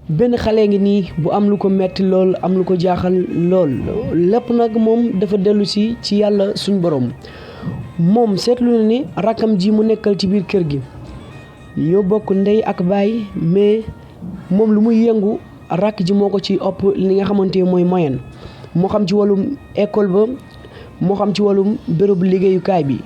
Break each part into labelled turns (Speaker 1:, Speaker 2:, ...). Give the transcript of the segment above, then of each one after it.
Speaker 1: benn xale ngi nii bu am lu ko metti lool am lu ko jaaxal lool lépp nag moom dafa dellu si ci yàlla suñ borom moom seetlu na ni rakkam ji mu nekkal ci biir kër gi ñoo bokk ndey ak baay mais moom lu muy yëngu rakk ji moo ko ci ëpp li nga xamante mooy moyen moo xam ci wàllum école ba moo xam ci wàllum bërëbu liggéeyukaay bi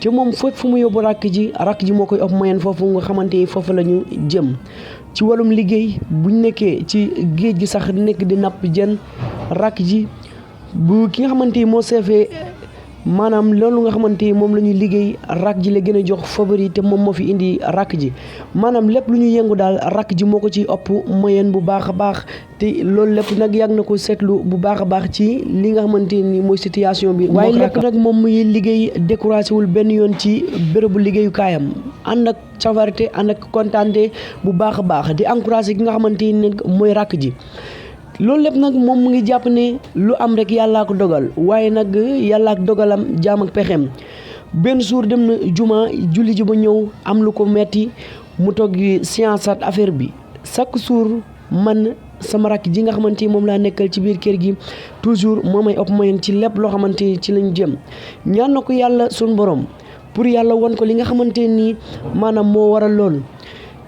Speaker 1: te moom fépp fu mu yóbbu rakk ji moo koy ëpp moyen foofu nga xamante foofu la ñu jëm ci wàllum liggéey buñ nekkee ci géej gi sax nekk di napp jën rakk ji bu ki nga xamante moo seefee maanaam loolu nga xamante moom la ñuy liggéey rakk ji la gën a jox favori te moom moo fi indi rakk ji maanaam lépp lu ñuy yëngu daal rakk ji moo ko ci ëpp moyen bu baax a baax te loolu lépp nag yàgg na ko seetlu bu baax a baax ci li nga xamante ni mooy situation bi. waaye lépp nag moom muy liggéey découragé wul benn yoon ci bérébu liggéeyukaayam ànd ak cawarte ànd ak kontaante bu baax a baax di encouragé ki nga xamante ni mooy rakk ji. loolu lépp nag moom mu ngi jàpp ne lu am rek yàllaa ko dogal waaye nag yàllaa ko dogalam jaam ak pexeem benn jour dem na juma julli ji ba ñëw am lu ko metti mu toog science at affaire bi chaque jour man sama rakk ji nga xamante ni moom laa nekkal ci biir kër gi toujours moo may ëpp moyen ci lépp loo xamante ni ci lañ jëm ñaan na ko yàlla suñ borom pour yàlla won ko li nga xamante nii maanaam moo waral loolu.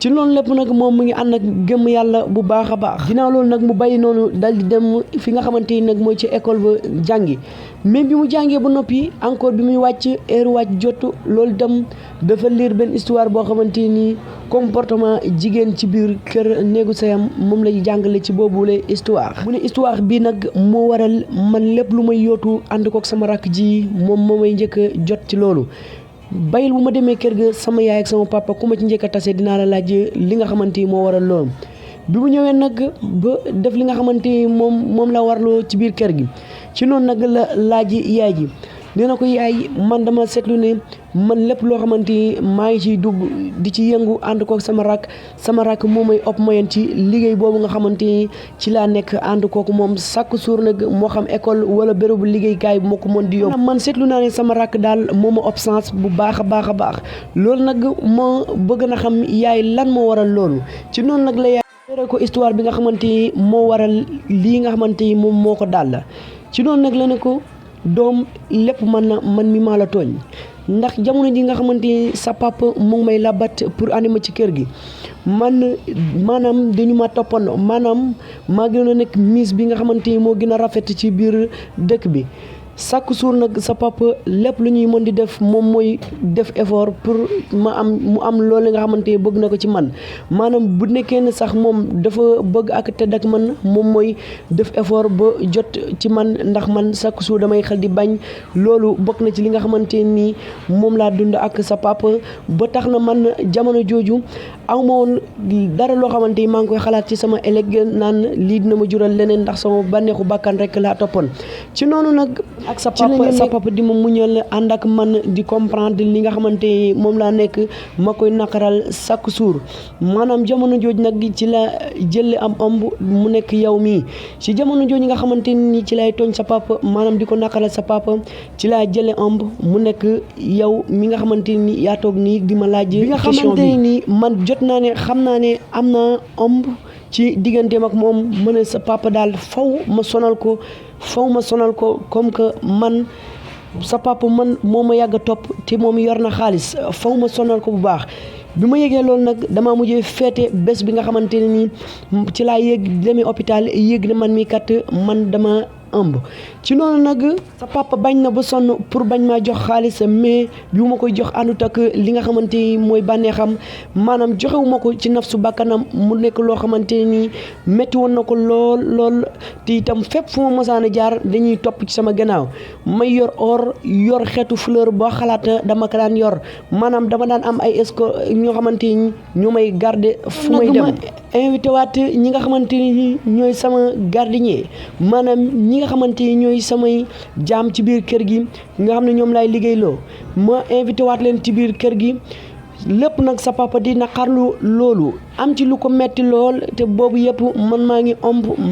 Speaker 1: ci loolu lépp nag moom mu ngi ànd ak gëm yàlla bu baax a baax ginnaaw loolu nag mu bàyyi noonu dal di dem fi nga xamante ni nag mooy ci école ba jàngi même bi mu jàngee ba noppi encore bi muy wàcc heure wàcc jot loolu dem dafa lire benn histoire boo xamante ni comportement jigéen ci biir kër néegu sayam moom lay jàngale ci boobule histoire mu ne histoire bi nag moo waral man lépp lu may yootu ànd kook sama rakk ji moom moo may njëkk a jot ci loolu bayil bu ma demee kër ga sama yaay ak sama papa ku ma ci njëkk a tase dinaa la laaj li nga xamante ni moo waral loolu bi mu ñëwee nag ba def li nga xamante ni moom la warloo ci biir kër gi ci noonu nag la laaj yaay ji nee na ko yaay man dama seetlu ne man lépp loo xamante ni maa ngi ciy dugg di ci yëngu ànd kook sama rakk moom may ëpp moyen ci liggéey boobu nga xamante ni ci laa nekk ànd kooku moom chaque jour nag moo xam école wala bérébu liggéeykaay bu moo ko mën di yóbbu man seetlu naa ne sama rakk daal moo ma absence bu baax a baax a baax loolu nag ma bëgg na xam yaay lan moo waral loolu ci noonu nag la yaay tere ko histoire bi nga xamante ni moo waral lii nga xamante ni moom moo ko daal ci noonu nag la ne ko doom lépp man mi maa la tooñ ndax jamono ji nga xamante ni sa papa mu ngi may labat pour andi ma ci kër gi maanaam dañu ma toppandoo maanaam maa gën a nekk miss bi nga xamante ni moo gën a rafet ci biir dëkk bi chaque jour nag sa papa lépp lu ñuy mën di def moom mooy def effort pour mu am loolu nga xamante ni bëgg na ko ci man maanaam bu nekkee ne sax moom dafa bëgg ak tedd ak man moom mooy def effort ba jot ci man ndax man chaque jour damay xel di bañ loolu bokk na ci li nga xamante ni moom laa dund ak sa papa ba tax na man jamono jooju aw ma woon dara loo xamante ni maa ngi koy xalaat ci sama ëllëg naan lii dina ma jural leneen ndax sama bànneexu bàkkan rek laa toppoon ci noonu nag ak sa papa di ma muñal ànd ak man di comprendre li nga xamante ni moom laa nekk ma koy naqaral chaque jour maanaam jamono jooju nag ci la jël am ëmb mu nekk yow mii ci jamono jooju nga xamante ni ci lay tooñ sa papa maanaam di ko naqaral sa papa ci laa jële ëmb mu nekk yow mi nga xamante ni yaa toog nii di ma laaj bi nga xamante ni man jot naa ne xam naa ne am naa ëmb ci digganteem ak moom mu ne sa papa daal faw ma sonal ko comme que man sa papa man moo ma yàgg a topp te moom yor na xaalis faw ma sonal ko bu baax bi ma yëgee loolu nag damaa mujjee féete bés bi nga xamante ne nii ci laa yéeg demee hôpital yéeg ne man mi kat man dama ëmb ci noonu nag sa papa bañ na ba sonn pour bañ maa jox xaalis mais bi ma koy jox àndut ak li nga xamante ni mooy bànneexam maanaam joxewu ma ko ci nafsu bakkanam mu nekk loo xamante ni métti woon na ko lool te itam fépp fu ma mosaan a jaar dañuy topp ci sama gannaaw may yor or yor xeetu fleur boo xalaat dama ko daan yor maanaam dama daan am ay ñoo xamante ni ñoo may garder fu may dem invité waat ñi nga xamante ni ñooy sama gardien maanaam ñi nga xamante ni ñooy samay jaam ci biir kër gi nga xam ne ñoom laay liggéeyloo ma invité waat leen ci biir kër gi lépp nag sa papa di naqarlu loolu am ci lu ko metti lool te boobu yëpp man maa ngi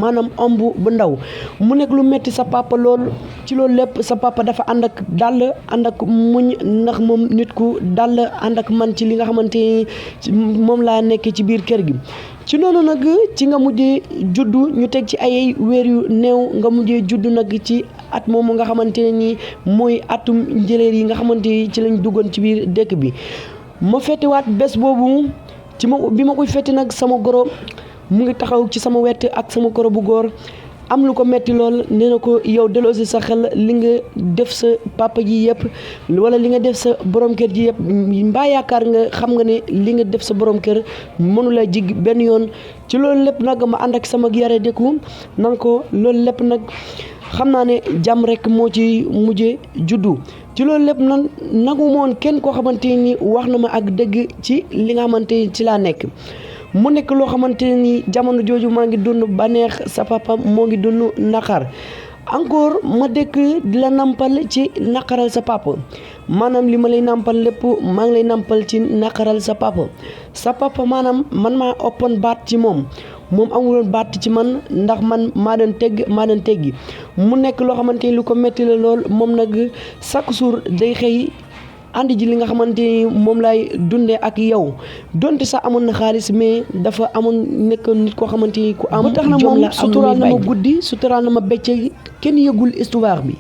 Speaker 1: maanaam omb bu ndaw mu nekk lu metti sa papa lool ci loolu lépp sa papa dafa ànd ak dal ànd ak muñ ndax moom nit ku dal ànd ak man ci li nga xamante moom laa nekk ci biir kër gi ci noonu nag ci nga mujjee juddu ñu teg ci ay weer yu néew nga mujjee juddu nag ci at moomu nga xamante ne nii mooy atum njëleer yi nga xamante ci lañ duggoon ci biir dëkk bi ma fettewaat bés boobu bi ma koy fette nag sama goro mu ngi taxaw ci sama wet ak sama goro bu góor am lu ko metti lool nee na ko yow delloosi sa xel li nga def sa papa ji yëpp wala li nga def sa borom kër ji yëpp mbaa yaakaar nga xam nga ne li nga def sa borom kër mënu la jig benn yoon ci loolu lépp nag ma ànd ak sama yare dëkku nan ko loolu lépp nag xam naa ne jàmm rek moo ci mujje juddu ci loolu lépp nag nagu moon kenn koo xamante ni wax na ma ak dëgg ci li nga xamante ci laa nekk mu nekk loo xamante ni jamono jooju maa ngi dund bànneex sa papa moo ngi dund naqar encore ma dëkk di la nampal ci naqaral sa papa maanaam li ma lay nampal lépp maa ngi lay nampal ci naqaral sa papa maanaam man maa ëppoon baat ci moom amuloon baat ci man ndax man maa doon teggi mu nekk loo xamante ni lu ko metti la lool moom nag chaque jour day xëy andi ji li nga xamante ni moom laay dundee ak yow donte sax amoon na xaalis mais dafa amoon nekk nit koo xamante ni ku am jom la suturaal na ma guddi suturaal na ma bëccëg kenn yëgul histoire bi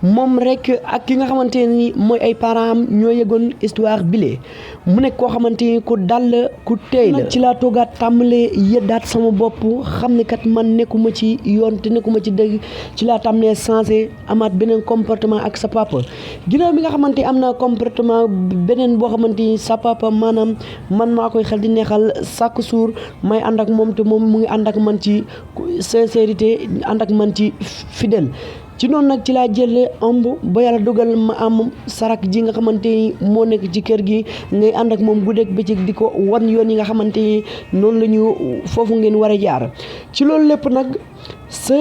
Speaker 1: moom rek ak ki nga xamante ni mooy ay parents am ñoo yëgoon histoire bile mu nekk koo xamante ni ku dal ku teey la ci laa toogaat tàmbalee yëddaat sama bopp xam ne kat man nekkuma ci yoon te nekkuma ci dëgg ci laa tàmbalee changé amaat beneen comportement ak sa papa ginnaaw bi nga xamante am naa comportement beneen boo xamante ni sa papa maanaam man maa koy xel di neexal chaque jour may ànd ak moom te moom mu ngi ànd ak man ci sincérité ànd ak man ci fidèle ci noonu nag ci laa jël ëmb ba yàlla dogal ma am sarak ji nga xamante ni moo nekk ci kër gi ngay ànd ak moom guddeeg bëccëg di ko wan yoon yi nga xamante ni noonu la ñu foofu ngeen war a jaar ci loolu lépp nag sa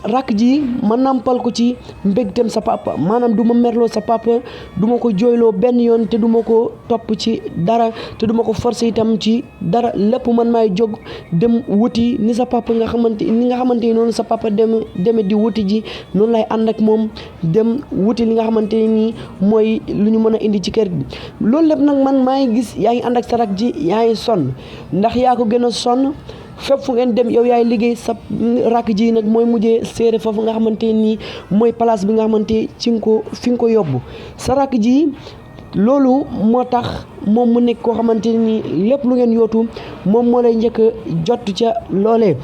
Speaker 1: rakk ji ma nampal ko ci mbégteem sa papa maanaam du ma merloo sa papa du ma ko jooyloo benn yoon te du ma ko topp ci dara te du ma ko forcer itam ci dara lépp man maay jóg dem wuti ni sa papa nga xamante ni noonu sa papa deme di wuti ji noonu lay ànd ak moom dem wuti li nga xamante ni mooy lu ñu mën a indi ci kër gi loolu lépp nag man maa ngi gis yaa ngi ànd ak sa rakk ji yaa ngi sonn ndax yaa ko gën a sonn fépp fu ngeen dem yow yaay liggéey sa rakk ji nag mooy mujjee séere foofu nga xamante nii mooy place bi nga xamante fi nga ko yóbbu sa rakk ji loolu moo tax moom mu nekk koo xamante nii lépp lu ngeen yootu moom moo lay njëkk jot ca loolee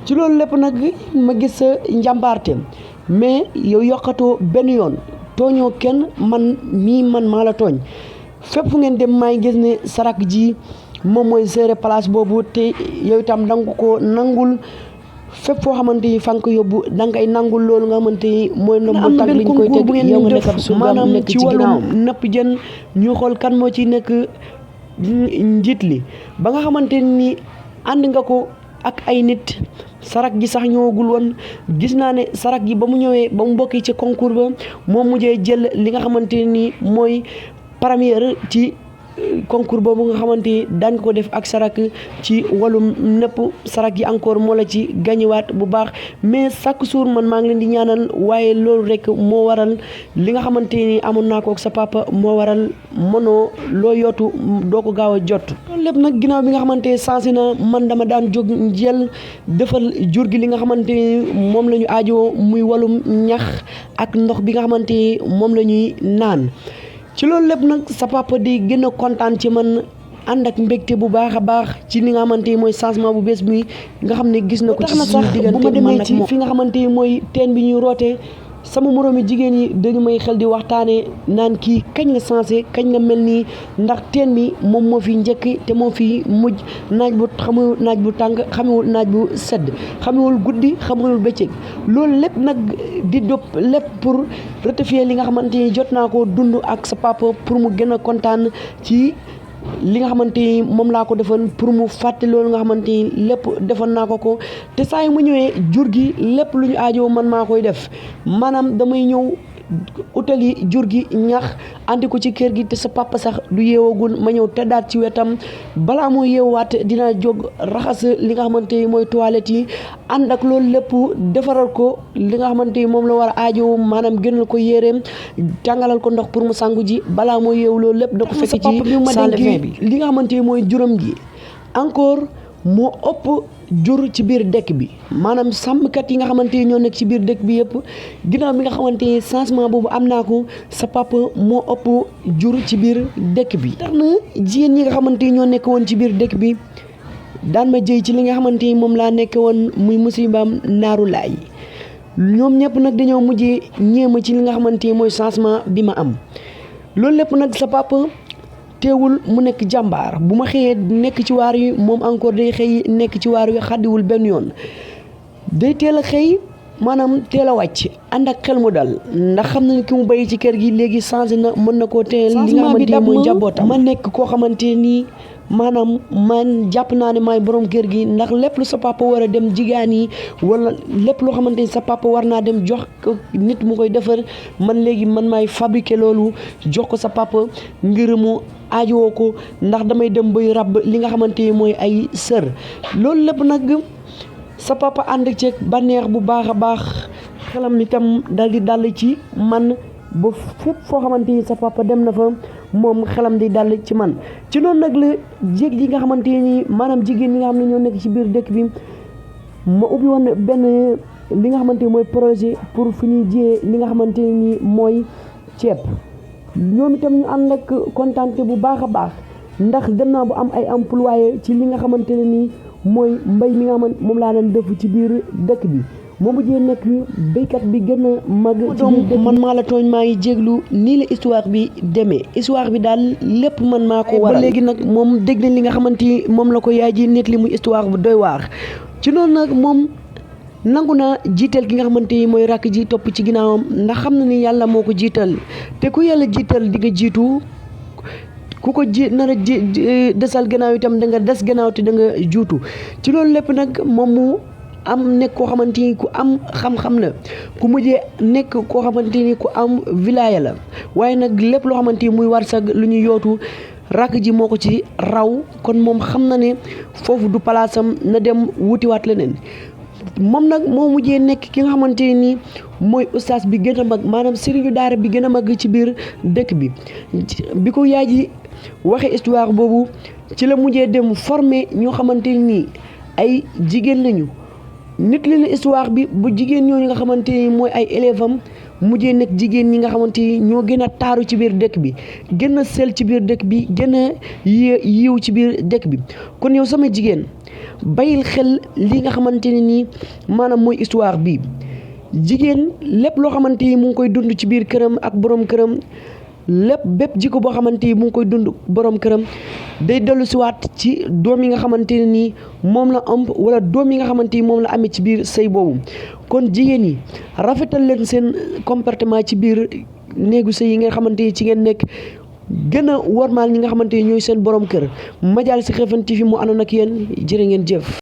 Speaker 1: ci loolu lépp nag ma gis sa njàmbaarte mais yow yokkatoo benn yoon tooñoo kenn man maa la tooñ fépp fu ngeen dem maa ngi gis ne sa rakk ji moom mooy gérer place boobu te yow itam danga ko nangul fépp foo xamante ni fa nga ko yóbbu danga koy nangul loolu nga xamante ni mooy ndombu tànk liñ koy teg yow nga nekk ab surgaam nekk ci ginnaaw napp jën ñu xool kan moo ci nekk njiit li ba nga xamante ni ànd nga ko ak ay nit sarak ji sax ñëwagul woon gis naa ne sarak ji ba mu ñëwee ba mu bokkee ci concours ba moom mujjee jël li nga xamante ni mooy première ci concours boobu nga xamante ni daañ ko def ak sarak ci wàllum nëpp sarak yi encore moo la ci gañewaat bu baax mais chaque jour man maa ngi leen di ñaanal waaye loolu rek moo waral li nga xamante ni amoon naa ko ak sa papa moo waral mënoo loo yootu doo ko gaaw a jot loolu lépp nag ginnaaw bi nga xamante ni changé na man dama daan jóg jël defal jur gi li nga xamante ni moom la ñu aajoo muy wàllum ñax ak ndox bi nga xamante ni moom la ñuy naan ci loolu lépp nag sa papa di gën a kontaan ci man ànd ak mbégte bu baax a baax ci li nga xamante ni mooy changement bu bees bi nga xam ne gis na ko ci suñu diggante bu ma demee ci fi nga xamante ni mooy teen bi ñuy rootee sama moroomi jigéen yi dañu may xel di waxtaanee naan kii kañ nga changé kañ nga mel nii ndax teen bi moom moo fi njëkk te moo fi mujj naaj bu xamewul naaj bu tàng xamewul naaj bu sedd xamewul guddi xamewul bëccëg loolu lépp nag di dóob lépp pour rectifier li nga xamante ni jot naa ko dund ak sa papa pour mu gën a kontaan ci li nga xamante ni moom laa ko defoon pour mu fàtte loolu nga xamante ni lépp defoon naa ko te saa yu mu ñëwee jur gi lépp lu ñu aajoo man maa koy def maanaam damay ñëw utali jur gi ñax andi ko ci kër gi te sa papa sax du yeewagul ma ñëw teddaat ci wetam balaa moo yeewaat dina jóg raxas li nga xamante ni mooy toilette yi ànd ak loolu lépp defaral ko li nga xamante ni moom la war a aajo maanaam gënal ko yéreem tàngalal ko ndox pour mu sangu ji balaa moo yeewu loolu lépp da ko fekk ci salle de bain bi li nga xamante ni mooy juróom gi encore moo ëpp jur ci biir dëkk bi maanaam sàmmkat yi nga xamante ni ñoo nekk ci biir dëkk bi yëpp ginnaaw bi nga xamante ni changement boobu am naa ko sa papa moo ëpp jur ci biir dëkk bi. tax na jigéen ñi nga xamante ni ñoo nekk woon ci biir dëkk bi daan ma jëy ci li nga xamante ni moom laa nekk woon muy musibaam naaru laay ñoom ñëpp nag dañoo mujjee ñeema ci li nga xamante ni mooy changement bi ma am loolu lépp nag sa papa. teewul mu nekk jàmbaar bu ma xëyee nekk ci waar yi moom encore day xëy nekk ci waar wi xaddiwul benn yoon day teel a xëy maanaam teel a wàcc ànd ak xel mu dal ndax xam nañ ki mu bàyyi ci kër gi léegi changé na mën na koo teel li nga xamante ni mooy njabootam ma nekk koo xamante nii maanaam man jàpp naa ne maay borom kër gi ndax lépp lu sa papa war a dem jigaan yi wala lépp loo xamante ni sa papa war naa dem jox ko nit mu koy defar man léegi man maay fabriquer loolu jox ko sa papa ngir mu aajowoo ko ndax damay dem bay rab li nga xamante ni mooy ay sër loolu lépp nag sa papa ànd ceeg bànneex bu baax a baax xelam itam dal di dal ci man ba fépp foo xamante ni sa papa dem na fa moom xelam di dal ci man ci noonu nag la jéeg yi nga xamante ni maanaam jigéen ñi nga xam ne ñoo nekk ci biir dëkk bi ma ubbi woon benn li nga xamante ni mooy projet pour fu ñuy jiyee li nga xamante ni mooy ceeb ñoom itam ñu ànd ak kontaante bu baax a baax ndax dem naa bu am ay employé ci li nga xamante ne nii mooy mbay mi nga xamante moom laa leen def ci biir dëkk bi moo mujjee nekk béykat bi gën a mag ci biir dëkk man maa la tooñ maa ngi jéglu nii la histoire bi demee histoire bi daal lépp man maa ko waral ba léegi nag moom dégg nañ li nga xamante ni moom la ko yaay ji nit li muy histoire bu doy waar ci noonu nag moom nangu naa jiital ki nga xamante ni mooy rakk ji topp ci ginnaawam ndax xam na ni yàlla moo ko jiital te ku yàlla jiital di nga jiitu ku ko nar a desal gannaaw itam da nga des gannaaw te da nga juutu ci loolu lépp nag moom mu am nekk koo xamante ni ku am xam-xam la ku mujjee nekk koo xamante ni ku am wilaya la waaye nag lépp loo xamante ni muy warsag lu ñuy yootu rakk ji moo ko ci raw kon moom xam na ne foofu du palaasam na dem wutiwaat leneen moom nag moo mujjee nekk ki nga xamante ni mooy ustaas bi gën a mag maanaam sëriñu daara bi gën a mag ci biir dëkk bi ko yaay ji waxe histoire boobu ci la mujjee dem former ñoo xamante ni ay jigéen lañu nit li la histoire bi bu jigéen ñooñu nga xamante ni mooy ay élève am mujjee nekk jigéen ñi nga xamante ni ñoo gën a taaru ci biir dëkk bi gën a sel ci biir dëkk bi gën a yiw ci biir dëkk bi kon yow sama jigéen bayil xel li nga xamante ne nii maanaam mooy histoire bi jigéen lépp loo xamante ni mu ngi koy dund ci biir këram ak borom këram lépp bépp jikko boo xamante ni mu ngi koy dund borom këram day dellu siwaat ci doom yi nga xamante ne nii moom la ëmb wala doom yi nga xamante ni moom la amee ci biir sëy boobu kon jigéen yi rafetal leen seen comportement ci biir néegu sëy yi nga xamante ni ci ngeen nekk gën a wormaal ñi nga xamante ni ñooy seen borom kër Madial si Khéfane TV mu àndoon ak yéen jërë ngeen jëf.